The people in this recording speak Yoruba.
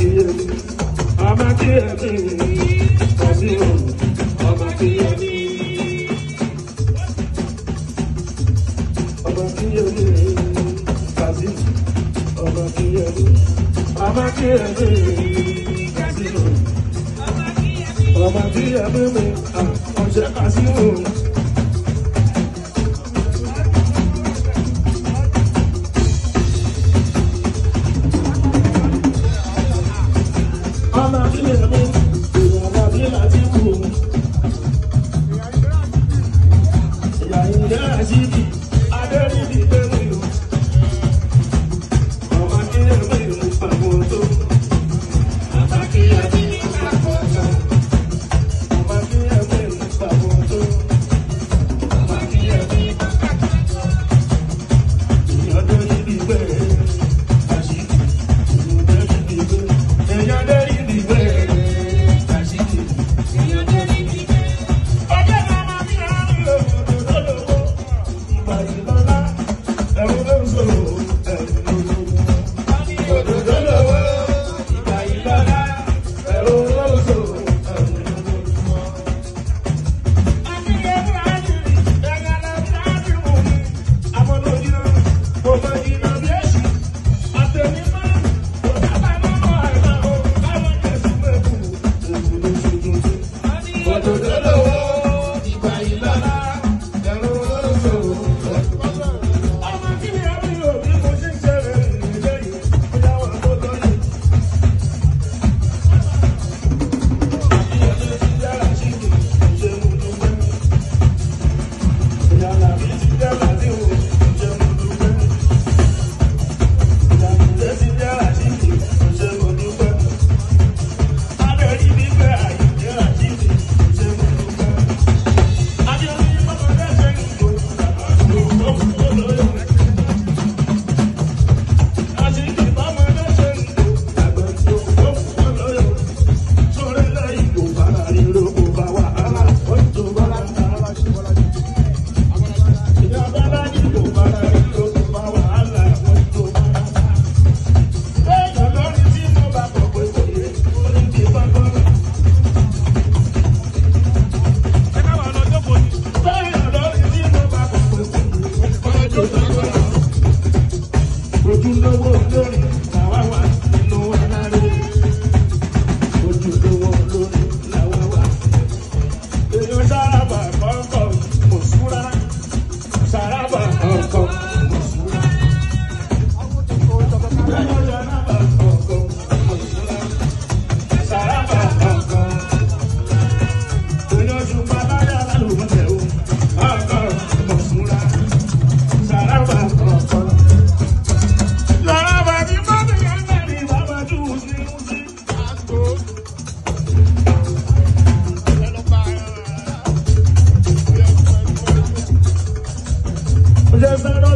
Akínyẹmí, ọmọ Akínyẹmí, Kazeem, ọmọ Akínyẹmí. Ọmọ Akínyẹmí, Kazeem, ọmọ Akínyẹmí, ọmọ Akínyẹmí, Kazeem, ọmọ Akínyẹmí mi, ọ̀ṣẹ́ Kazeem. Ọmọ Akínyẹmí, ìyàwó láti kú. Ìyá ìyá àṣìkì, adẹ́rìbì pẹ̀lú ìlú. Ọmọ Akínyẹmí ìlú pàmò tó. Ọmọ Akínyẹmí ìlú pàmò tó. Ọmọ Akínyẹmí ìlú pàmò tó. Ọmọ Akínyẹmí ìyá adẹ́rìbì pẹ̀lú àṣìkì. Ìyá adẹ́rìbì pẹ̀lú àṣìkì. Ọjọ́ màmá mi àárín òdòdó lówó. Ìgbà ìlọ́lá, ẹ̀rù ló ń sọ̀rọ̀, ẹ̀rù ló ń sọ̀rọ̀. Òdòdó lówó, ìgbà ìlọ́lá, ẹ̀rù ló ń sọ̀rọ̀, ẹ̀rù ló ń sọ̀rọ̀. Akínyẹmí àjìrì, ẹ̀yà làbí àjìrì mi. Àmọ́ lójú náà, mo máa jìnnà bí èṣù. Àtẹnumọ́, kò sábà máa mọ àìmọ́ o, káwọn Jésù mẹ́kù, èkó ló ṣe tuntun. Òdòdó lówó, ìgbà ìlọ́lá, ẹ̀rù ló ń sọ̀rọ̀. Ọmọ kí ni àmì òbí mo ṣe ń ṣẹlẹ̀ lẹ́yìn, ó yá wọn tó lóyún. Akínyẹmí ti dára síbi, ṣe mú dúpẹ́. Ìyá làbí ti dára sí o, ṣe mú dúpẹ́. Ìyá ìdílé ti dára síbi, ṣe mú dúpẹ́. Adẹ́rí bíbẹ́ àyíké àjíǹde, ṣe mú dúpẹ́. Adéorí bọ́mọdé ṣe ń gbò, bàbá tó lóyún. Àṣìkè bọ́mọdé ṣe ń gbò, àgbà tó lóyún. Sórí lẹ́yìn kò bára ríro kò bá wàhálà, ó ń tó bá ń ta. Ìyá Bọ́lájí kò bára ríro kò bá wàhálà, ó ń tó bá ń ta. Lẹ́yìn lórí tí mo bá bọ̀ pé kò yé, ó ní kí bá gbọ́dọ̀. Lẹ́yìn lórí tí mo bá bọ̀ pé kò yé, ó ní kí bá gbọ́dọ̀. Ojúlówó lórí làwa wà nínú aláré. Ojúlówó lórí làwa wà. Èèyàn sárábà kọ̀ọ̀kan kò súra. Sárábà kọ̀ọ̀kan kò súra. Èèyàn sárábà kọ̀ọ̀kan kò súra. Sárábà kọ̀ọ̀kan. Èèyàn ṣùgbọ́n aláya lálùmọ́tẹ̀ o. Kọ̀ọ̀kan kò súra. Sárábà kọ̀ọ̀kan. Lára ní bàbá yẹn mẹ́rin bàbá jù sí sí. Ṣé sáré